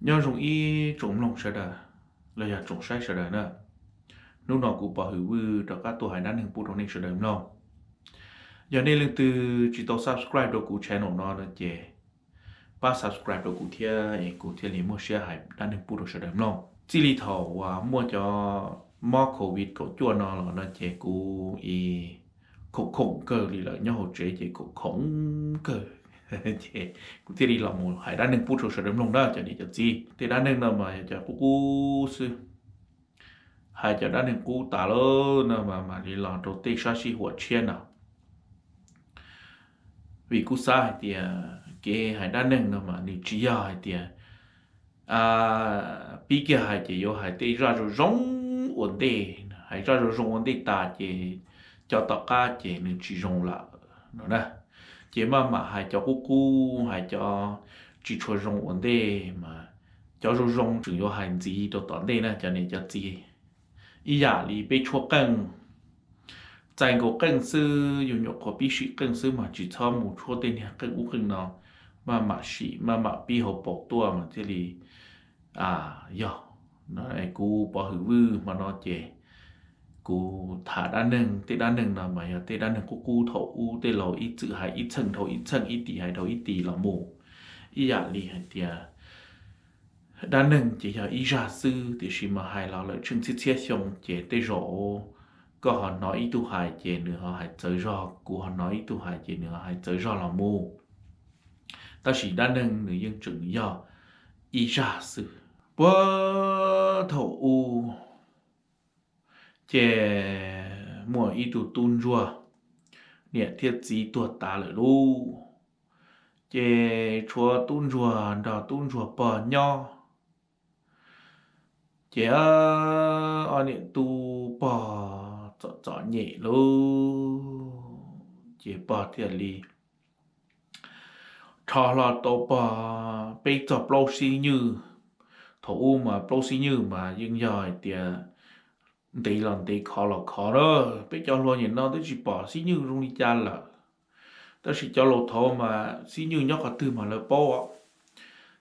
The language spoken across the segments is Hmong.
Nyob zoo ib tsoom mloog sawv daws, los yog tsoom saib sawv daws na. Hnub no kuv Pov Hwm Vwj rov qab tuaj hais dab neeg pub rau nej sawv daws mloog. Yog nej leej twg tsis tau subscribe rau kuv channel no no ces pab subscribe rau kuv thiab es kuv thiaj li muaj siab hais dab neeg pub rau sawv daws mloog. Txij li thaum uas muaj cov mob covid kaum cuaj no los no ces kuv i khoom khoom kawg li lawm, nyob hauv tsev ces khoom khoom kawg ces kuv thiaj li los mus hais dab neeg pub rau sawv daws mloog na cov niam cov txiv. Tej dab neeg no mas yog cov qub qub xwb, hais cov dab neeg qub tas lawm no mas mam li los rau tej sab sij huam tshiab no. Vim kuv xav hais tias kev hais dab neeg no mas nws tsis yog hais tias pib kiag hais ces yuav hais tej zaj zoo zoo ua ntej, hais zaj zoo zoo ua ntej tas ces cov tom qab ces nws tsis zoo lawm no na. Ces maj mam hais cov qub qub, hais cov tsis tshua zoo ua ntej mas cov zoo zoo tseem yuav hais ntxiv rau tom ntej na cov niam cov txiv. Ib yam li peb tshuab qeej, txais nkaus qeej xwb, yus nyuam qhuav pib sim qeej xwb mas tsis txhob mus tshuab tej niag qeej ub qeej no, maj mam sim maj mam pib hauv paus tuaj mas thiaj li yog. Kuv Pov Hwm Vwj hmo no ces kuv tham dab neeg, tej dab neeg no mas yog tej dab neeg qub qub thaum ub tej laus ib txwm hais ib txheej dhau ib txheej, ib tis hais dhau ib tis los mus. Ib yam li hais tias dab neeg ces yog ib zaj xwb, tiam sis mas hais los lawm tsheej txhiab txhiab xyoo ces tej zaum koj ho hnov ib tug hais ces nws ho hais txawv zog, kuv ho hnov ib tug hais ces nws ho hais txawv zog los mus. Tab sis dab neeg nws yeej tseem yog ib zaj xwb. Puag thaum ub ces muaj ib tug tub ntsuag, niam thiab txiv tuag tas lawm lauj. Ces tshuav tub ntsuag nrog tub ntsuag pog nyob. Ces ob niam tub pog txom txom nyem lauj, ces pog thiaj li rho hlo tau pog peb txog plaub xib nywj. Thaum ub mas plaub xib nywj mas yeej yog hais tias ntev los ntev khov los khov na. Peb cov hluas nim no twb tsis pom xib nywj zoo li cas lawm, tab sis cov laus thaud mas xib nywj nyob qhov twg mas lawv paub.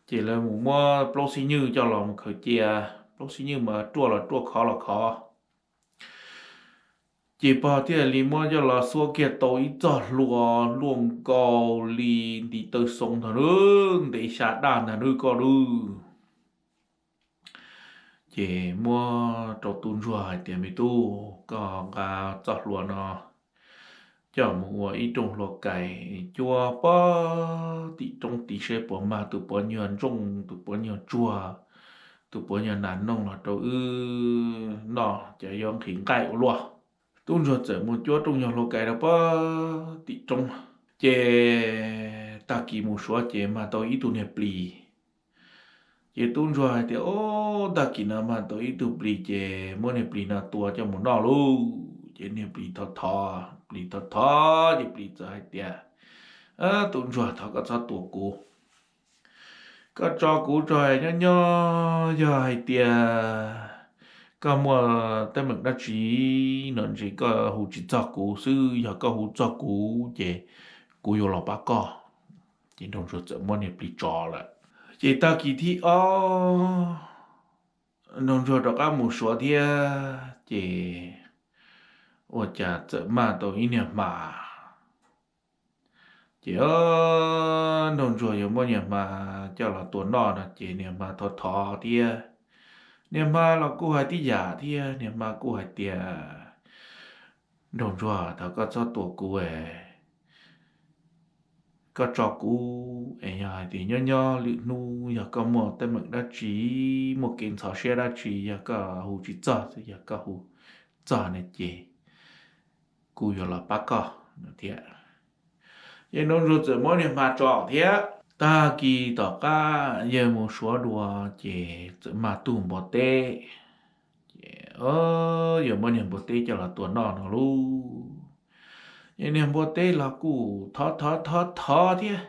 Ces lawv mus muab plaub xib nywj coj los mus khaws cia, plaub xib nywj mas ruaj los ruaj khov los khov. Ces pog thiaj li muab coj los xuab kiag tau ib txoj hlua luaj nkaus li ntiv taw xoo ntag, ntev xya daj ntag nawb koj lauj. Ces muab rau tub ntsuag hais tias, me tub, koj nqa txoj hlua no coj mus ua ib rooj hlua kais cuab pog tim roob tid seb puas mag tus puav nyuag ntsooj tus puav nyuag tsuag, tus puav nyuag nas noog los rau wb noj ces yuav nqhis nqaij ua luaj. Tub ntsuag txawm mus cuab rooj nyuag hlua kais rau pog tim roob. Ces tag kis mus suav ces mag tau ib tug niag plis. Ces tub ntsuag hais tias, o, tag kis no mag tau ib tug plis ces muab niag plis no tua coj mus noj lauj. Ces niag plis thov thov, plis thov thov ces plis txawm hais tias, tub ntsuag, thov koj txhob tua kuv. Koj tso kuv tso, nyob nyob yog hais tias koj muaj teeb meem dab tsi no ntshe koj hu tsis txog kuv xwb, yog koj hu txog kuv ces kuv yuav los pab koj. Ces nraug ntsuag txawm muab niag plis tso lawm. Ces tag kis thib ob, nraug ntsuag rov qab mus suav thiab ces ua cas txawm mag tau ib niag hma. Ces nraug ntsuag yuav muab niag hma coj los tua noj no ces niag hma thov thov thiab. Niag hma los kuj hais tib yam thiab, niag hma kuj hais tias, nraug ntsuag, thov koj txhob tua kuv, koj tso kuv es yog hais tias nyob nyob lwm hnub yog koj muaj teeb meem dab tsi, muaj kev ntxhov siab dab tsi, yog koj hu tsis txog, yog koj hu txog no ces kuv yuav los pab koj no thiab. Ces nraug ntsuag txawm muab niag hma tso thiab. Tag kis tom qab yawg mus suav dua ces txawm mag tug npua teb. Ces yawg muab niag npua teb coj los tua noj no lauj. Ces niag npua teb los kuj thov thov thov thov thiab.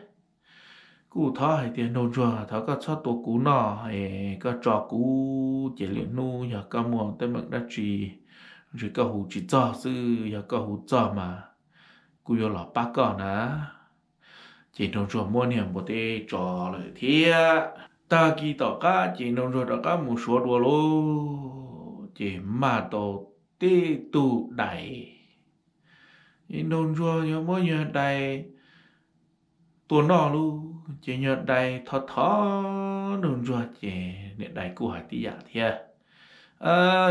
Kuj thov hais tias, nraug ntsuag, thov koj txhob tua kuv noj es koj tso kuv ces lwm hnub yog koj muaj teeb meem dab tsi, ntshe koj hu tsis txog xwb, yog koj hu txog mas kuv yuav los pab koj na. Ces nraug ntsuag muab niag npua teb tso lawm thiab. Tag kis tom qab ces nraug ntsuag rov qab mus suav dua lauj, ces mag tau tib tug dais. Nraug ntsuag yuav muab nyuag dais tua noj lauj, ces nyuag dais thov thov nraug ntsuag ces niag dais kuj hais tib yam thiab.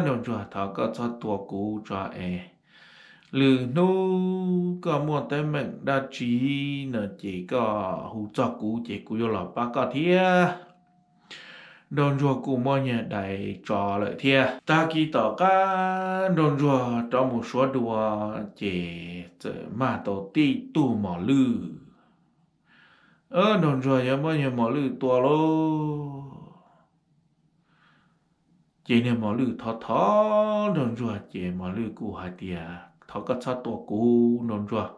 Nraug ntsuag, thov koj txhob tua kuv tso es lwm hnub koj muaj teeb meem dab tsi no ces koj hu txog kuv ces kuv yuav los pab koj thiab. Nraug ntsuag kuj muab nyuag dais tso lawm thiab. Tag kis tom qab nraug ntsuag rov mus suav dua, ces txawm mag tau tib tug mos lwj. Nraug ntsuag yuav muab nyuag mos lwj tua lauj, ces niag mos lwj thov thov nraug ntsuag ces mos lwj kuj hais tias, thov koj txhob tua kuv nraug ntsuag,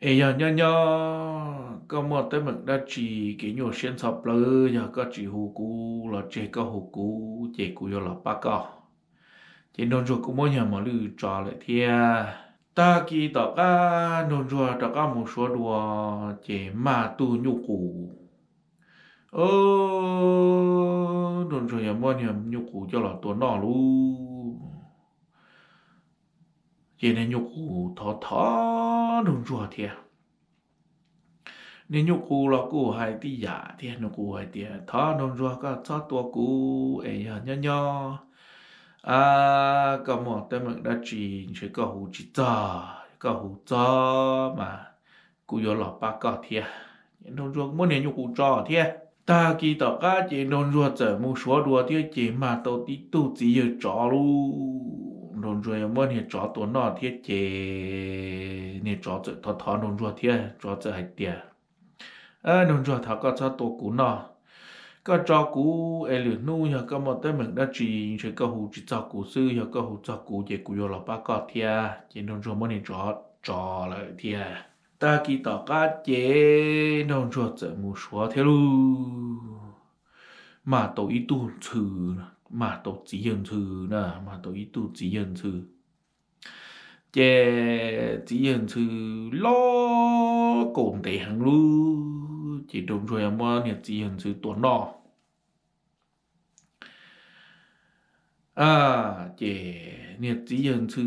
es yog nyob nyob koj muaj teeb meem dab tsi, kev nyuaj siab ntxhov plawv, yog koj tsis hu kuv los tseg, koj hu kuv ces kuv yuav los pab koj. Ces nraug ntsuag kuj muab nyuag mos lwj tso lawm thiab. Tag kis tom qab nraug ntsuag rov qab mus suav dua, ces mag tug nyuj qus. Nraug ntsuag yuav muab niag nyuj qus coj los tua noj lauj, ces niag nyuj qus thov thov nraug ntsuag thiab. Niag nyuj qus los kuj hais tib yam thiab, nyuj qus hais tias, thov nraug ntsuag koj txhob tua kuv es yog nyob nyob koj muaj teeb meem dab tsi ntshe koj hu tsis txog, koj hu txog mas kuv yuav los pab koj thiab. Nraug ntsuag muab niag nyuj qus tso thiab. Tag kis tom qab ces nraug ntsuag txawm mus suav dua thiab ces mag tau tib tug txiv yawg tsov lauj, nraug ntsuag yuav muab niag tsov tua noj thiab ces niag tsov txawm thov thov nraug ntsuag thiab, tsov txawm hais tias, nraug ntsuag, thov koj txhob tua kuv noj, koj tso kuv es lwm hnub yog koj muaj teeb meem dab tsi ntshe koj hu tsis txog kuv xwb, yog koj hu txog kuv ces kuv yuav los pab koj thiab. Ces nraug ntsuag muab niag tsov tso lawm thiab. Tag kis tom qab ces nraug ntsuag txawm mus suav thiab lauj, mag tau ib tug ntxhw, mag tau txiv yawg ntxhw na, mag tau ib tug txiv yawg ntxhw. Ces txiv yawg ntxhw loj kaus ntev heev lauj, ces nraug ntsuag yuav muab niag txiv yawg ntxhw tua noj. Ces niag txiv yawg ntxhw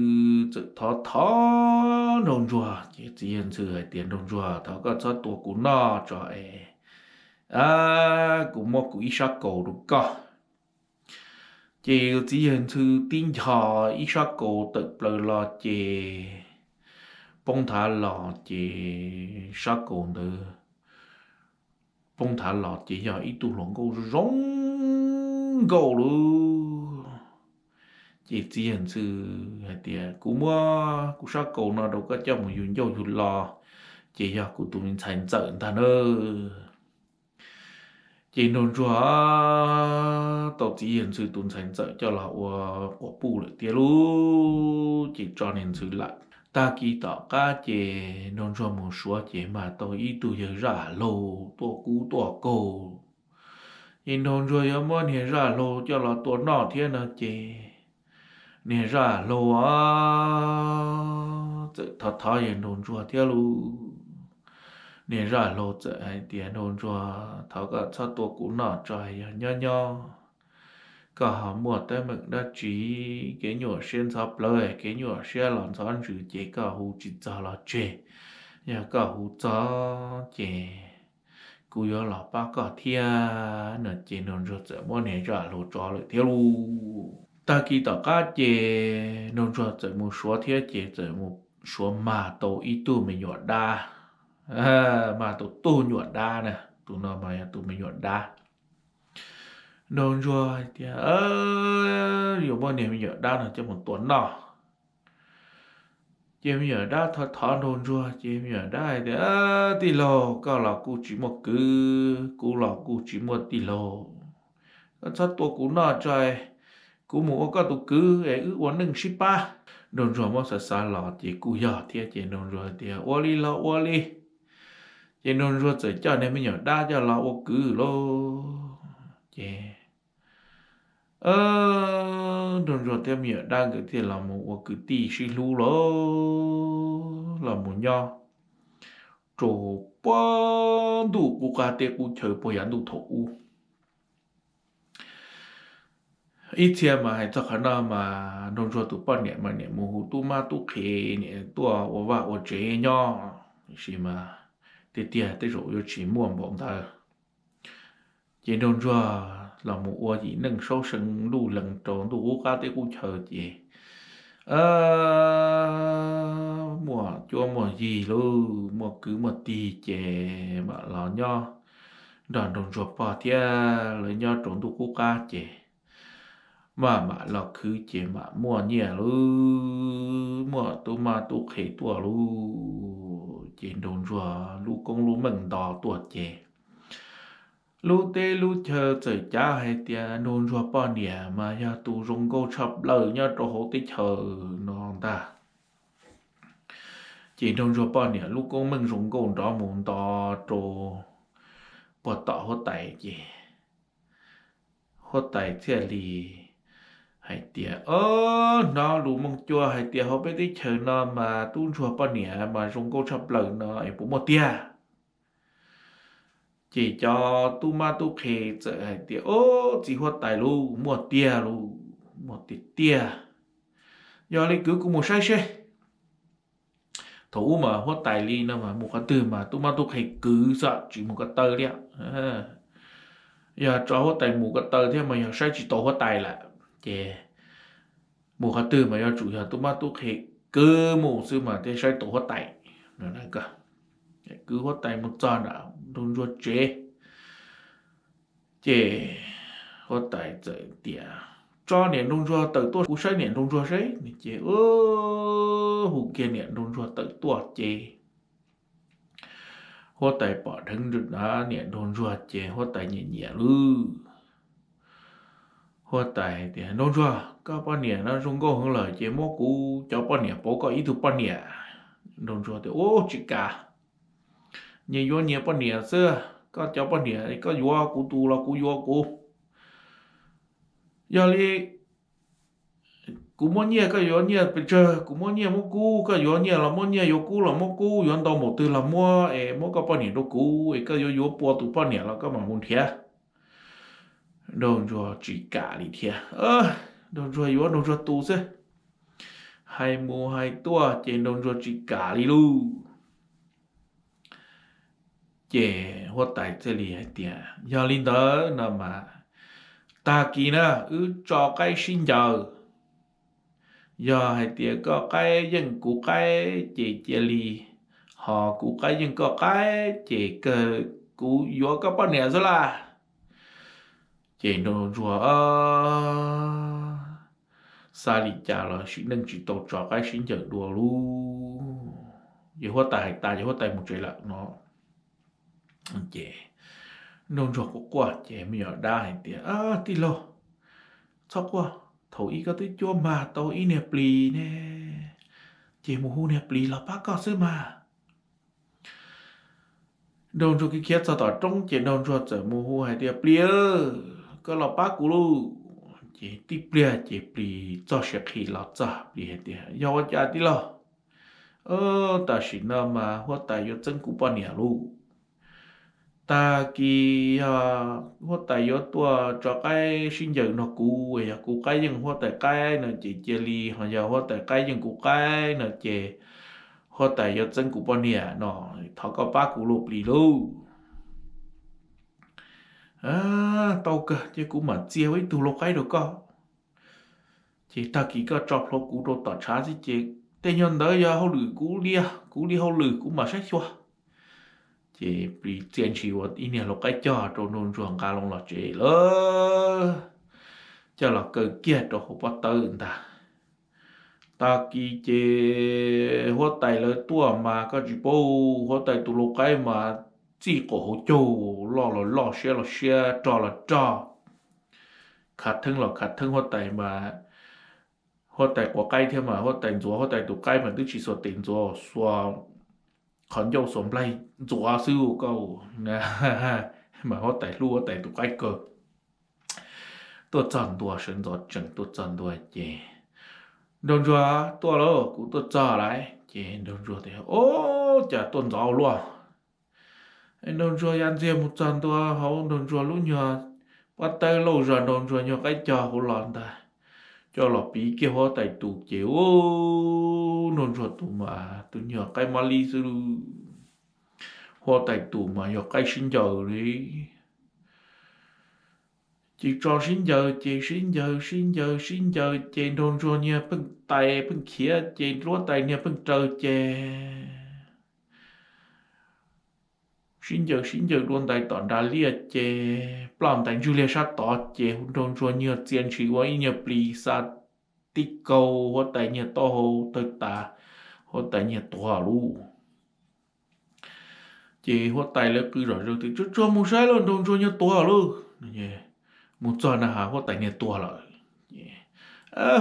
txawm thov thov nraug ntsuag, ces txiv yawg ntxhw hais tias, nraug ntsuag, thov koj txhob tua kuv noj tso es kuv muab kuv ib sab kaus rau koj. Ces txiv yawg ntxhw tib ncho ib sab kaus tawm plaws los ces poob nthav los ces sab kaus ntawd poob nthav los ces yog ib tug hluas nkauj zoo nkauj lauj. Ces txiv yawg ntxhw hais tias, kuv muab kuv sab kaus no rau koj coj mus yug ncauj yug lo, ces yog kuv tus me ntxhais ntxawm ntag nawb. Ces nraug ntsuag tau txiv yawg ntxhw tus ntxhais ntxawm coj los ua quas puj lawm tiag lauj, ces tso niag ntxhw lawm. Tag kis tom qab ces nraug ntsuag mus suav ces mag tau ib tug yawg zaj laug tuaj kub tuaj kaug. Ces nraug ntsuag yuav muab niag zaj laug coj los tua noj thiab no ces niag zaj laug txawm thov thov yawg nraug ntsuag thiab lauj. Niag zaj laug txawm hais tias, nraug ntsuag, thov koj txhob tua kuv noj tso, yog nyob nyob koj ho muaj teeb meem dab tsi, kev nyuaj siab ntxhov plawv, kev nyuaj siab los ntxhov ntsws ces koj hu tsis txog los tseg, yog koj hu txog ces kuv yuav los pab koj thiab no ces nraug ntsuag txawm muab niag zaj laug tso lawm thiab lauj. Tag kis tom qab ces nraug ntsuag txawm mus suav thiab ces txawm mus suav mag tau ib tug me nyuam dab, mag tau tug nyuam dab na, tus no mas yog tus me nyuam dab. Nraug ntsuag hais tias, yuav muab niag me nyuam dab no coj mus tua noj. Ces me nyuam dab thov thov nraug ntsuag ces me nyuam dab hais tias, tij laug, koj los kuj tsis muaj kwv, kuv los kuj tsis muaj tij laug, koj txhob tua kuv noj tso, kuv mus ua koj tus kwv es wb ua neej sib pab. Nraug ntsuag muab xav xav los ces kuj yog thiab ces nraug ntsuag tias, ua li los ua li. Ces nraug ntsuag txawm coj niag me nyuam dab coj los ua kwv lauj. Ces nraug ntsuag thiab me nyuam dab nkawd thiaj los mus ua kwv tij sib hlub lauj, los mus nyob rau puag ntuj qub qab teb qub chaw puag yav ntuj thaum ub. Ib txhia mas hais txog qhov no mas Nraug Ntsuag tus poj niam mas niam mus hu tub mab tub qhe niam tuaj ua vaj ua tsev nyob, tiam sis mas tiag tiag tej zaum yuav tsis muaj npaum ntawd. Ces Nraug Ntsuag los mus ua yim neej saub see luj lees rau ntuj qub qab teb qub chaw ces muaj cuab muaj yig lauj, muaj kwv muaj tij ces mam los nyob nrog Nraug Ntsuag pog thiab lawv nyob rau ntuj qub qab ces maj mam los khwv ces mam muaj nyiaj lauj, muaj tub mab tub qhe tuaj lauj. Ces Nraug Ntsuag lub koob lub meej nto tuaj ces lub teb lub chaw txawm cav hais tias Nraug Ntsuag poj niam mas yog tus zoo nkauj tshaj plaws nyob rau hauv teb chaws no ntag. Ces Nraug Ntsuag poj niam lub koob meej zoo nkauj nrov mus nto rau puag tom huab tais ces huab tais thiaj li hais tias, O, hnov lus Mooj Cua hais tias hauv peb teb chaws no mas tub ntsuag poj niam mas zoo nkauj tshaj plaws no es puas muaj tiag? Ces cov tub mab tub qhe txawm hais tias, O, txiv huab tais lauj, muaj tiag lauj, muaj tiag tiag. Yog li kwv kuv mus saib seb. Thaum ub mas huab tais li no mas mus qhov twg mas tub mab tub qhe kwv xwb tsis mus ko taw li. Yog tso huab tais mus ko taw thiab mas yog saib tsis taus huab tais lawm ces mus qhov twg mas yuav tsum yog tub mab tub qhe kwv mus xwb mas thiaj saib taus huab tais. Kwv huab tais mus txog nram Nraug Ntsuag tsev ces huab tais txawm tias, Tso niam Nraug Ntsuag tawm tuaj kuv saib niam Nraug Ntsuag seb. Ces hu kiag niam Nraug Ntsuag tawm tuaj ces huab tais pom dheev niam Nraug Ntsuag ces huab tais nyiam nyiam lawm. Huab tais tias, Nraug Ntsuag, koj poj niam no zoo nkauj heev lawm ces muab kuv cov poj niam pauv koj ib tug poj niam. Nraug Ntsuag tias, Ub, tsis kam, nyias yuav nyias poj niam xwb, koj cov poj niam koj yuav kuv tus los kuv yuav kuv. Yog li kuv muab nyiaj koj yuav nyiaj pes tsawg, kuv muab nyiaj muab kub koj yuav nyiaj los muab nyiaj, yuav kub los muab kub, yuav ntau npaum twg los muab es muab koj poj niam rau kuv es koj yuav yuav pua tus poj niam los koj mam mus nrhiav. Nraug Ntsuag tsis kam li thiab. Nraug Ntsuag yuav Nraug Ntsuag tus xwb. Hais mus hais tuaj ces Nraug Ntsuag tsis kam li lauj. Ces huab tais thiaj li hais tias, Yog li ntawd no mas tag kis na wb tso qaib sib ncaws. Yog hais tias koj qaib yeej kuv qaib ces cia li, ho kuv qaib yeej koj qaib ces kawg kuv yuav koj poj niam xwb las. Ces Nraug Ntsuag xav li cas los sim neej tsis tau tso qaib sib ncaws dua lauj. Ces huab tais hais tas ces huab tais mus tsev lawm no. Ces Nraug Ntsuag quaj quaj ces me nyuam dab hais tias, Tij laug, txhob quaj, thaum ub koj twb cuab mag tau ib niag plis ne, ces mus hu niag plis los pab koj xwb mas. Nraug Ntsuag khiav khiav txog tom roob ces Nraug Ntsuag txawm mus hu hais tias, Plis, koj los pab kuv lauj. Ces tib pliag ces plis txog siav qhi los txog, plis hais tias, Yog ua cas tij laug? Tam sim no mas huab tais yuav txeeb kuv poj niam lauj. Tag kis yog huab tais yuav tuaj tso qaib sib ncaws nrog kuv, yog kuv qaib yeej huab tais qaib no ces cia li, ho yog huab tais qaib yeej kuv qaib no ces huab tais yuav txeeb kuv poj niam no. Thov koj pab kuv lauj plis lauj. Tau kawg, ces kuv mam txia ua ib tug lau qaib rau koj. Ces tag kis koj tso plhuav kuv rau tom tshav xwb ces tej nyuag ntawd yog hauj lwm kuv li, kuv li hauj lwm kuv mam saib xyuas. Ces plis txia ntshis ua ib niag lau qaib cog rau Nraug Ntsuag nqa loo los tsev lawm, coj los kaw kiag rau hauv pob tawb ntag. Tag kis ces huab tais lawv tuaj mas koj tsis paub, huab tais tus lau qaib mas txij qaum hauv caug, loj los loj, siab los siab, rog los rog, khav theeb los khav theeb. Huab tais mas, huab tais quav qaib thiab mas huab tais ntxuav huab tais tus qaib mas twb tsis xuas tes ntxuav, xuas qhov ncauj xuas nplaig ntxuav xwb koj, mas huab tais hlub huab tais tus qaib kawg. Tuaj txog ntua, sawv ntxov tsees tuaj txog ntua ces, Nraug Ntsuag tuaj lauj, kuv tuaj txog lawm. Ces Nraug Ntsuag tias, Ob, cas tuaj ntxov ua luaj? Nraug ntsuag ya ntxiag mus txog ntua hauv nraug ntsuag lub nyuag pob tawb lauj zog, nraug ntsuag nyuag qaib co hauv los ntag, coj los piv kiag huab tais tus ces ub, nraug ntsuag tus mas tus nyuag qaib mob li xwb lauj. Huab tais tus mas yog qaib sib ncaws li. Ces tso sib ncaws ces sib ncaws sib ncaws sib ncaws ces nraug ntsuag niag pheej tais pheej khiav ces huab tais niag pheej raws ces sib ncaws sib ncaws dua ntais tom nrad liaj ces ploj ntais ntswg liaj sab tod ces nraug ntsuag niag txia ntshis ua ib nyuag plis xa tib kaug huab tais niag taub hau tawg tas, huab tais niag tuag lauj. Ces huab tais lawv qw zom zaws tias, Tsuag tsuag mus saib lauj, nraug ntsuag niag tuag lauj. Mus txog na has huab tais niag tuag lawm.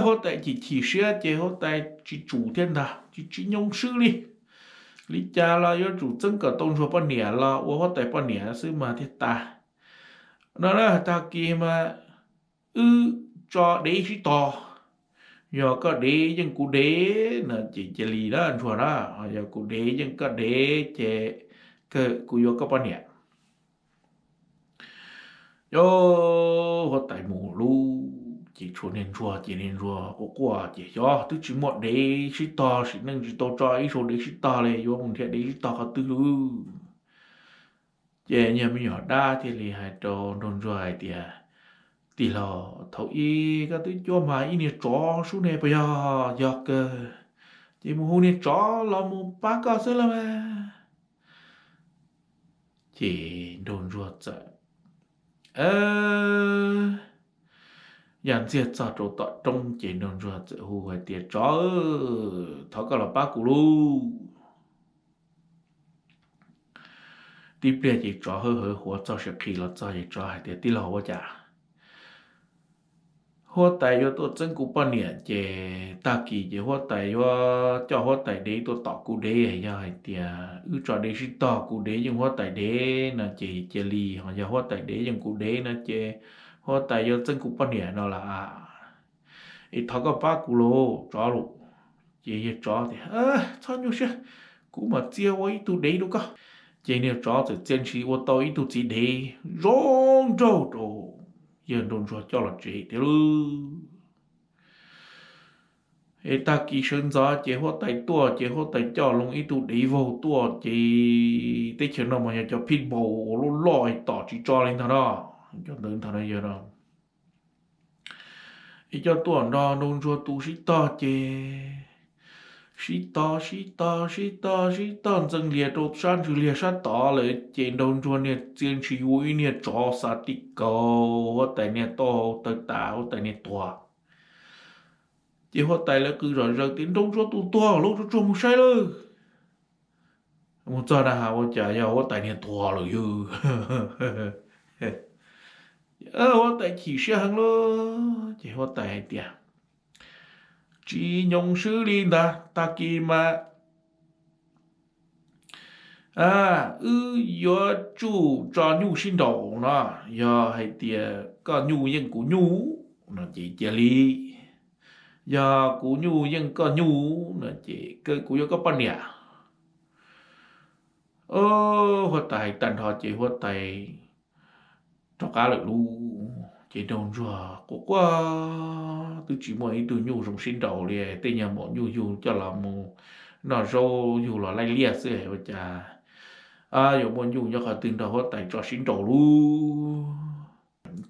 Huab tais chim chim siab ces huab tais tsis tsum thiab ntag, tsis tsis nyoo swb li. Li cas los yuav tsum txeeb kom tau ntsuag poj niam los ua huab tais poj niam xwb mas thiaj tas. No na, tag kis mas wb tso dev sib tog, yog koj dev yeej kuv dev no ces cia li na ntsuag na, yog kuv dev yeej koj dev ces kuv yuav koj poj niam. Yog huab tais mus lub ces tshuav niag ntsuag ces niag ntsuag quaj quaj ces xyov twb tsis muaj dev sib tog, sim neej tsis tau tso ib zaug dev sib tog li, yuav mus nrhiav dev sib tog qhov twg lauj. Ces niag me nyuam dab thiaj li hais rau nraug ntsuag hais tias, Tij laug, thaum ub koj twb cuab mag ib niag tsov sub ne puas yog? Yog kawg. Ces mus hu niag tsov los mus pab koj xwb lauj mas. Ces nraug ntsuag txawm ya ntxiag txog rau tom roob ces nraug ntsuag txawm hu hais tias, Tsov, thov koj los pab kuv lauj. Tib pliag ces tsov hawb hawv huav txog siav qhi los txog ces tsov hais tias, Tij laug, ua cas huab tais yuav tuaj txeeb kuv poj niam ces tag kis ces huab tais yuav coj huab tais dev tuaj tom kuv dev. Yog hais tias wb tso dev sib tog kuv dev yeej huab tais dev no ces cia li, ho yog huab tais dev yeej kuv dev no ces huab tais yuav txeeb kuv poj niam no las. Es thov koj pab kuv lauj tsov lauj. Ces yawg tsov tias, Txhob nyuaj siab, kuv mam txia ua ib tug dev rau koj. Ces niag tsov txawm txia ntshis ua tau ib tug txiv dev zoo nraug rau yawg nraug ntsuag coj los tsev tiag lauj. Es tag kis sawv ntxov ces huab tais tuaj ces huab tais coj loo ib tug dev vaug tuaj ces teb chaws no mas yog cov pit bull uas loj loj tom tsis tso li ntag no, cov ntawd ntag no yog no. Es coj tuaj nrog nraug ntsuag tus sib tog ces sib tog sib tog sib tog sib tog ntxeev lias rau sab ntswg liag sab tod lawm ces nraug ntsuag niag txia ntshis ua ib niag tsov xav tib kaug huab tais niag taub hau tawg tas huab tais niag tuag. Ces huab tais lawv qw zom zaws tias, Nraug ntsuag tus tuag lauj, tsuag tsuag mus saib lauj. Mus txog na has ua cas yog huab tais niag tuag lawm yog. Huab tais chim siab heev lauj ces huab tais hais tias, Tsis nyoo swb li ntag, tag kis mas wb yuav tsum tso nyuj sib nraus no, yog hais tias koj nyuj yeej kuv nyuj no ces cia li, yog kuv nyuj yeej koj nyuj no ces kuv yuav koj poj niam. Huab tais hais tag nrho ces huab tais rov qab lawm lauj. Ces nraug ntsuag quaj quaj twb tsis muaj ib tug nyuj zoo sib nraus li, tej nyuag maum nyuj yug coj los mus noj zaub yug los laij liaj xwb ua cas yuav muaj nyuj nyob qhov twg nrog huab tais tso sib nraus lauj.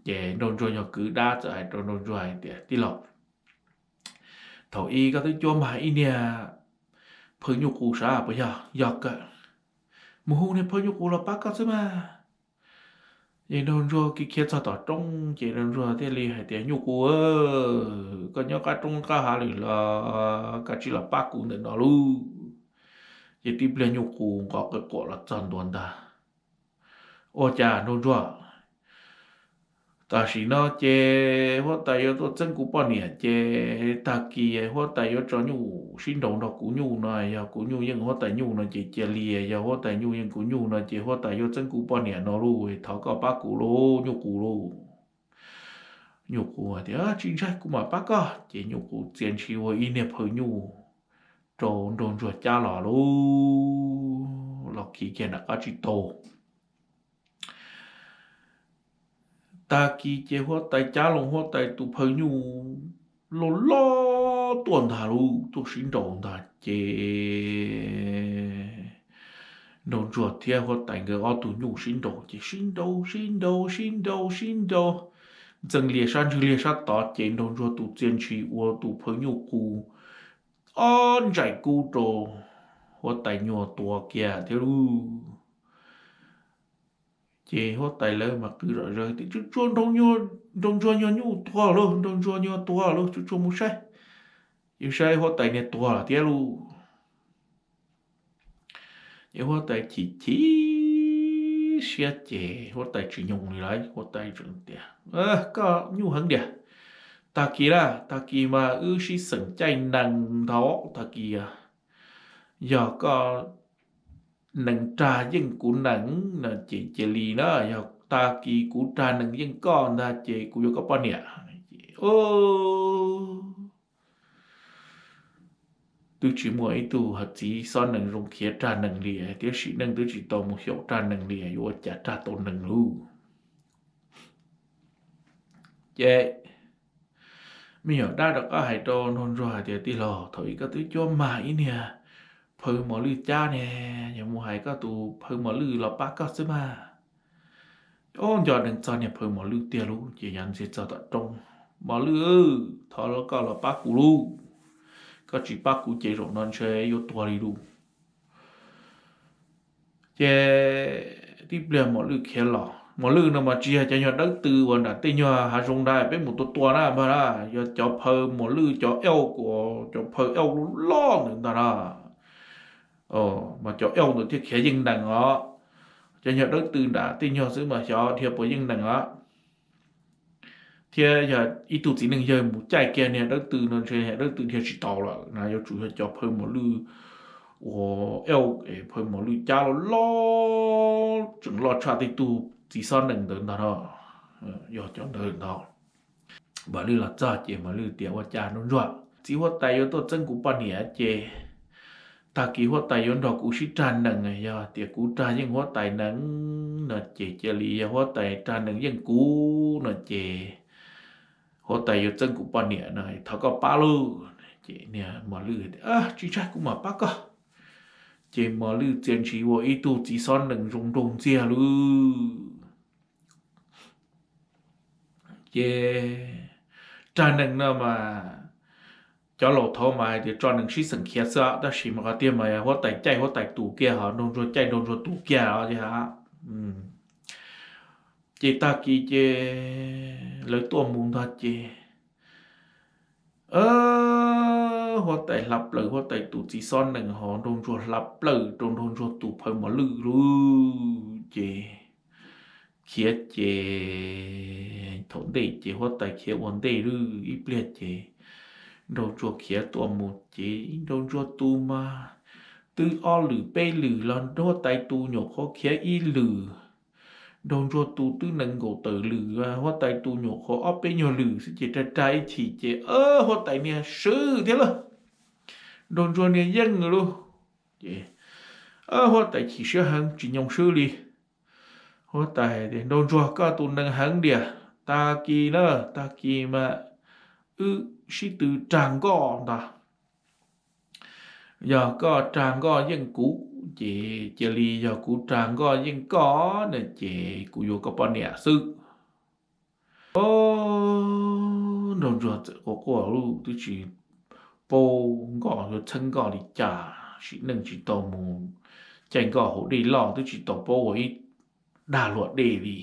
Ces nraug ntsuag nyuag kwv dab txawm hais rau nraug ntsuag hais tias, Tij laug, thaum ub koj twb cuab mag ib niag phaw nyuj qus sav puas yog? Yog kawg. Mus hu niag phaw nyuj qus los pab koj xwb mas. Ces nraug ntsuag khiav khiav txog tom roob ces nraug ntsuag thiaj li hais tias, Nyuj qus, koj nyob qab roob qab hav lawm los koj cia li los pab kuv ntawm no lauj. Ces tib pliag nyuj qus nqos qe quam los txog ntua ntag. Ua cas nraug ntsuag, tam sim no ces huab tais yuav tuaj txeeb kuv poj niam ces tag kis huab tais yuav tso nyuj sib nraus nrog kuv nyuj no, yog kuv nyuj yeej huab tais nyuj no ces cia li, yog huab tais nyuj yeej kuv nyuj no ces huab tais yuav txeeb kuv poj niam no lauj, thov koj pab kuv lauj nyuj qus lauj. Nyuj qus tias, Tsis ntshai, kuv mam pab koj. Ces nyuj qus txia ntshis ua ib niag phaw nyuj rau nraug ntsuag cab los lauj, los khi kiag nram qab tsib taug. Tag kis ces huab tais cab loo huab tais tus phaw nyuj loj loj tuaj ntag lauj, tuaj sib nraus ntag ces Nraug Ntsuag thiab huab tais nkawd ob tug nyuj sib nraus ces sib nraus sib nraus sib nraus sib nraus, ntxeev lias sab ntswg lias sab tod ces Nraug Ntsuag tus txia ntshis ua tus phaw nyuj qus ob ntsais kub rau huab tais nyuag tua kiag thiab lauj. Ces huab tais lawv mas qw zom zaws tias, Tsuj tsuag, Nraug Ntsuag nyuag nyuj tuag lauj, Nraug Ntsuag nyuag tuag lauj, tsuj tsuag mus saib. Yuav saib huab tais niag tuag lawm thiab lauj. Ces huab tais chim chim siab ces huab tais tsis nyoos li lawm, huab tais tseem tias, Koj nyuj heev tiag. Tag kis lawm, tag kis mas wb sib xeem caij nees ntau, tag kis yog koj nees rag yeej kuv nees no ces cia li na, yog tag kis kuv rag nees yeej koj ntag ces kuv yuav koj poj niam. Twb tsis muaj ib tug txiv xob nees zoo khiav rag nees li, tiam sis neej twb tsis tau mus xyaum rag nees li, yuav ua cas rag tau nees lauj. Ces me nyuam dab rov qab hais rau Nraug Ntsuag hais tias, Tij laug, thaum ub koj twb cuab mag ib niag phaw mos lwj cab ne, yog mus hais koj tus phaw mos lwj los pab koj xwb mas. Ob nco deev txog niag phaw mos lwj tiag lauj, ces yav ntxiag txog tom roob, Mos lwj, thov koj los pab kuv lauj, koj tsis pab kuv ces zaum no ntshe yuav tuag li lauj. Ces tib pliag mos lwj khiav los, mos lwj no mas tsis yog cov nyuag dawb tw uas nram tej nyuag hav zoov ntag peb mus tua tua na, npag na, yog cov phaw mos lwj cov euj, cov phaw euj loj loj ntawd ntag na. Mas cov euj ntawd thiaj khiav yeej nees os. Cov nyuag dawb tw nram tej nyuag xwb mas xyov dhia puas yeej nees os. Thiab yog ib tug txiv neej yawg mus caij kiag niag dawb tw no ntshe niag dawb tw dhia tsis tau lawm na, yuav tsum yog cov phaw mos lwj uas euj, phaw mos lwj cab loj loj tseem loj tshaj tej tug txiv xob nees ntawd ntag no, yog cov ntawd ntag. Mos lwj los txog ces mos lwj tias, Ua cas Nraug Ntsuag, txiv huab tais yuav tuaj txeeb kuv poj niam ces tag kis huab tais yuav nrog kuv sib rag nees, yog tias kuv rag yeej huab tais nees no ces cia li yog huab tais rag nees yeej kuv no ces huab tais yuav txeeb kuv poj niam no, thov koj pab lauj. Ces niag mos lwj tias, Tsis ntshai, kuv mam pab koj. Ces mos lwj txia ntshis ua ib tug txiv xob nees zoo nraug ntxiag lauj. Ces rag nees no mas cov laus thaud mas hais tias tso nees sib xeem khiav xwb, tab sis mas qhov tiag mas huab tais caij huab tais tus kiag, ho Nraug Ntsuag caij Nraug Ntsuag tus kiag os. Ces tag kis ces lawv tuaj mus ntag ces huab tais hla plaws huab tais tus txiv xob nees, ho Nraug Ntsuag hla plaws rau Nraug Ntsuag tus phaw mos lwj lauj. Ces khiav ces thaum ntej ces huab tais khiav ua ntej lauj, ib pliag ces Nraug Ntsuag khiav tuaj mus ces Nraug Ntsuag tus mas twb ob lwm peb lwm los huab tais tus nyuam qhuav khiav ib lwm. Nraug Ntsuag tus twb nees nkaum tawm lwm, huab tais tus nyuam qhuav ob peb nyuag lwm xwb ces rag rag ib chim ces huab tais niag swb thiab lauj. Nraug Ntsuag niag yeej lauj. Ces huab tais chim siab heev tsis nyoo swb li. Huab tais hais tias, Nraug Ntsuag, koj tus nees heev diam, tag kis na, tag kis mas wb sib tw rag nkoj ntag. Yog koj rag nkoj yeej kuv ces cia li, yog kuv rag nkoj yeej koj na ces kuv yuav koj poj niam xwb. Nraug Ntsuag txawm quaj quaj lauj, twb tsis paub nkoj yuav txheeb nkoj li cas, sim neej tsis tau mus caij nkoj hauv dej loj, twb tsis tau paub ua ib dag luam dej li,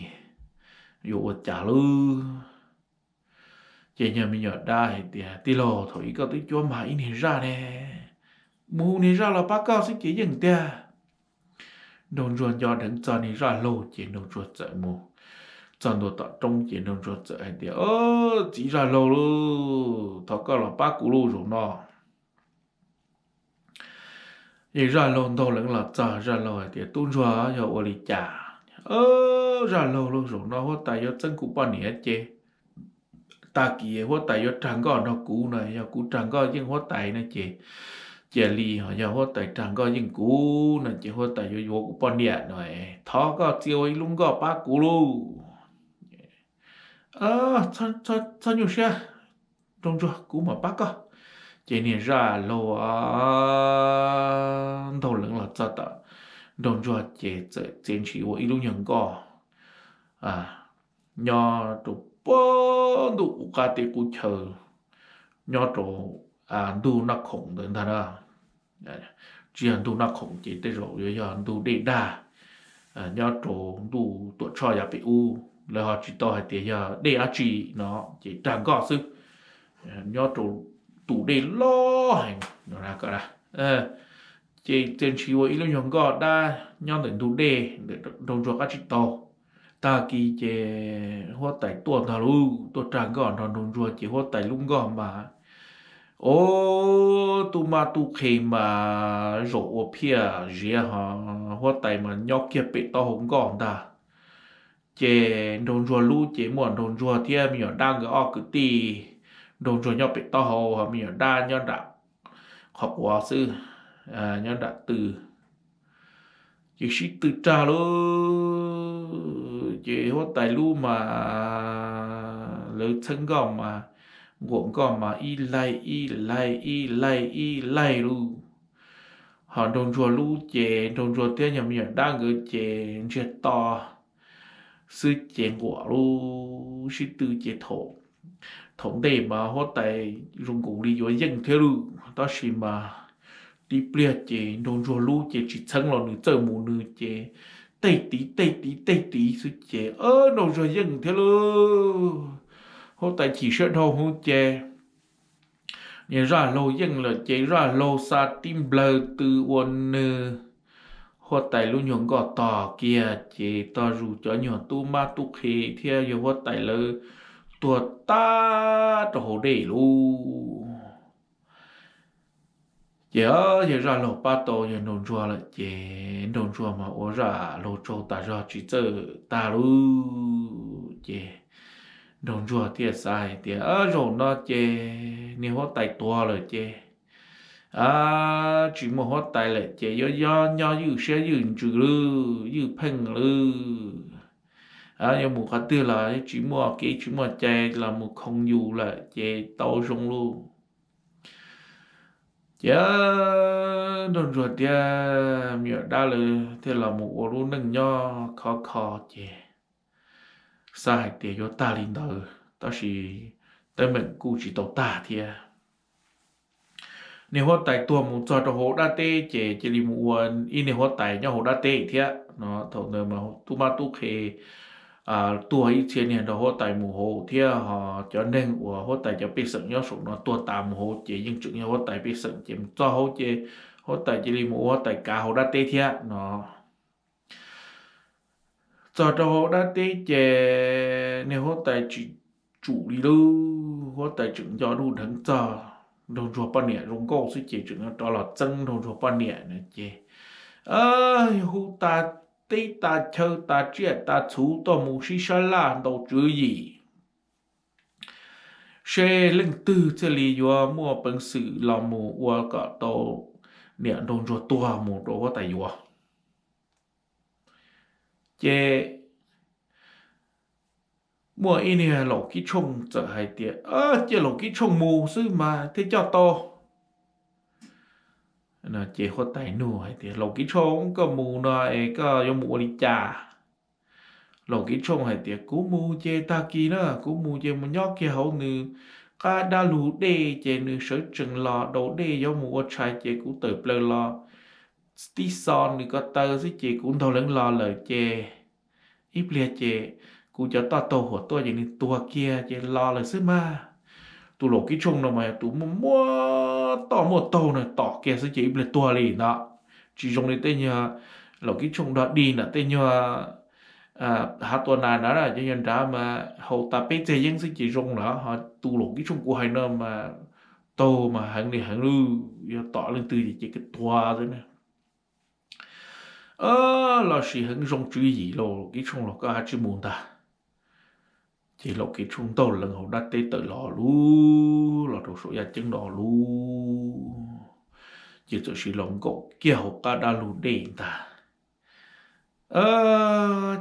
yuav ua cas lauj. Ces niag me nyuam dab hais tias, Tij laug, thaum ub koj twb cuab mag ib niag zaj ne, mus hu niag zaj los pab koj xwb ces yeej tiag. Nraug Ntsuag nco dheev txog niag zaj laug ces Nraug Ntsuag txawm mus txog ntua tom roob ces Nraug Ntsuag txawm hais tias, Txiv zaj laug lauj, thov koj los pab kuv lauj zaum no. Ces zaj laug ntaug leev los txog, zaj laug hais tias, Tub Ntsuag, yog ua li cas? Zaj laug lauj, zaum no huab tais yuav txeeb kuv poj niam ces tag kis huab tais yuav rag nkoj nrog kuv no, yog kuv rag nkoj yeej huab tais no ces cia li, ho yog huab tais rag nkoj yeej kuv no ces huab tais yuav yuav kuv poj niam no, thov koj txia ua ib lub nkoj pab kuv lauj. Txhob nyuaj siab, nraug ntsuag, kuv mam pab koj. Ces niag zaj laug ntaug leev los txog tom nraug ntsuag ces txawm txiav ntshis ua ib lub nyuag nkoj nyob rau puag ntuj qub qab teb qub chaw, nyob rau ntug Naj Khoom ntawd ntag na. Tsis yog ntug Naj Khoom ces tej zaum yuav yog ntug dej dag, nyob rau ntuj Tuam Tshoj yav pem ub, lawv ho tsis tau hais tias yog dej dab tsi no, ces rag nkoj xwb, nyob rau tus dej loj heev. Ces txiav ntshis ua ib lub nyuag nkoj dab nyob ntawm ntug dej ntawm nraug ntsuag qab tsib taug. Tag kis ces huab tais tuaj ntag lauj, tuaj rag nkoj nrog nraug ntsuag ces huab tais lub nkoj mas, o, tub mab tub qhe mas zaum ua phiaj ziav ho, huab tais mas nyob kiag pem taub hau nkoj ntag. Ces nraug ntsuag lub ces muaj nraug ntsuag thiab me nyuam dab nkawd ob kwv tij, nraug ntsuag nyob pem taub hau ho me nyuam dab nyob nram qhov quav xwb, nyob nram tw. Ces sib tw rag lauj, ces huab tais lub mas lawv txheeb nkoj mas, nquam nkoj mas ib laig ib laig ib laig ib laig lauj. Ho nraug ntsuag lub ces nraug ntsuag thiab nyuag me nyuam dab nkawd ces ntsiag to xwb ces nquam lauj, sib tw ces thaum ntej mas huab tais zoo nkaus li yuav yeej thiab lauj, tab sis mas tib pliag ces nraug ntsuag lub ces tsis txheeb los nws txawj mus nws ces tej tiv tej tiv tej tiv xwb ces nraug ntsuag yeej thiab lauj. Huab tais chim siab dhau hwv ces niag zaj laug yeej lawm ces zaj laug xa tib nplawg tw ua nws huab tais lub nyuag nkoj tog kiag ces tog zus cov nyuag tub mab tub qhe thiab yog huab tais lawv tuag tag rau hauv dej lauj. Ces yog zaj laug pab tau yog nraug ntsuag lawm ces nraug ntsuag mas ua zaj laug tsaug tas zog tsis txawj tag lauj. Ces nraug ntsuag thiaj xav hais tias zaum no ces niag huab tais tuag lawm ces tsis muaj huab tais lawm ces yuav nyob ywj siab ywj ntsws lawm, ywj pheej lawm. Yuav mus qhov twg los tsis muaj kev tsis muaj cai los mus khoo yus lawm ces tau zoo lauj. Ces nraug ntsuag thiab me nyuam dab lawv thiaj los mus ua lub neej nyob khov kho ces xav hais tias yuav tag li ntawd tab sis teeb meem kuj tsis tau tag thiab. Niag huab tais tuag mus txog rau hauv dab teb ces cia li mus ua ib niag huab tais nyob hauv dab teb thiab no. Thaum ntawd mas tub mab tub qhe tuag ib txhia niag nrog huab tais mus hauv thiab ho cov neeg uas huab tais cov pej xeem nyob saum no tuag tas mus hauv ces yeej tseem yog huab tais pej xeem ces mus txog hauv ces huab tais cia li mus ua huab tais kav hauv dab teb thiab no. Txog rau hauv dab teb ces niag huab tais tsis tsum li lauj, huab tais tseem nco lub dheev txog nraug ntsuag poj niam zoo nkauj xwb ces tseem rov los txeeb nraug ntsuag poj niam no ces hu tas teb tas chaw tas tsiaj tas txhu tuaj mus sib sab laj ntau tswv yim seb leej twg thiaj li yuav muaj peev xwm los mus ua kom tau niam nraug ntsuag tuag mus rau huab tais yuav. Ces muaj ib niag laus kib tshooj txawm hais tias, Cia laus kib tshooj mus xwb mas thiaj coj tau. Ces huab tais nug hais tias, Laus kib tshooj, koj mus no es koj yuav mus ua li cas? Laus kib tshooj hais tias, Kuv mus ces tag kis na, kuv mus ces mus nyob kiag hauv nws qab dab lug dej ces nws sawv tsees los daus dej yuav mus ua tshais ces kuv tawm plaws los tib xo nws ko taw xwb ces kuv ntaug leev los lawm ces ib pliag ces kuv cov toj taug huam tuaj ces nws tuag kiag ces los lawm xwb mas. Tus laus kib tshooj no mas yog tus muaj muaj toj muaj taug na, tom kiag xwb ces ib pliag tuag li ntawd. Tsis zoo li tej nyuag laus kib tshooj dog dig nram tej nyuag hav tua nas nrad, cov nyuag nrad mas haus tas peb txeg yeeb xwb ces zoo lawm, ho tus laus kib tshooj kuv hais no mas taug mas heev li heev lawm, yog tom leej twg ces ces kawg tuag xwb na. Los sis heev zoo tswv yim laus kib tshooj los koj ha tsis mus ntag. Ces laus kib tshooj ntaug leev hauv dab teb tawm los lug los rau saum yaj ceeb no lug, ces txawm sis los nkaum kiag hauv qab dab lug dej ntag.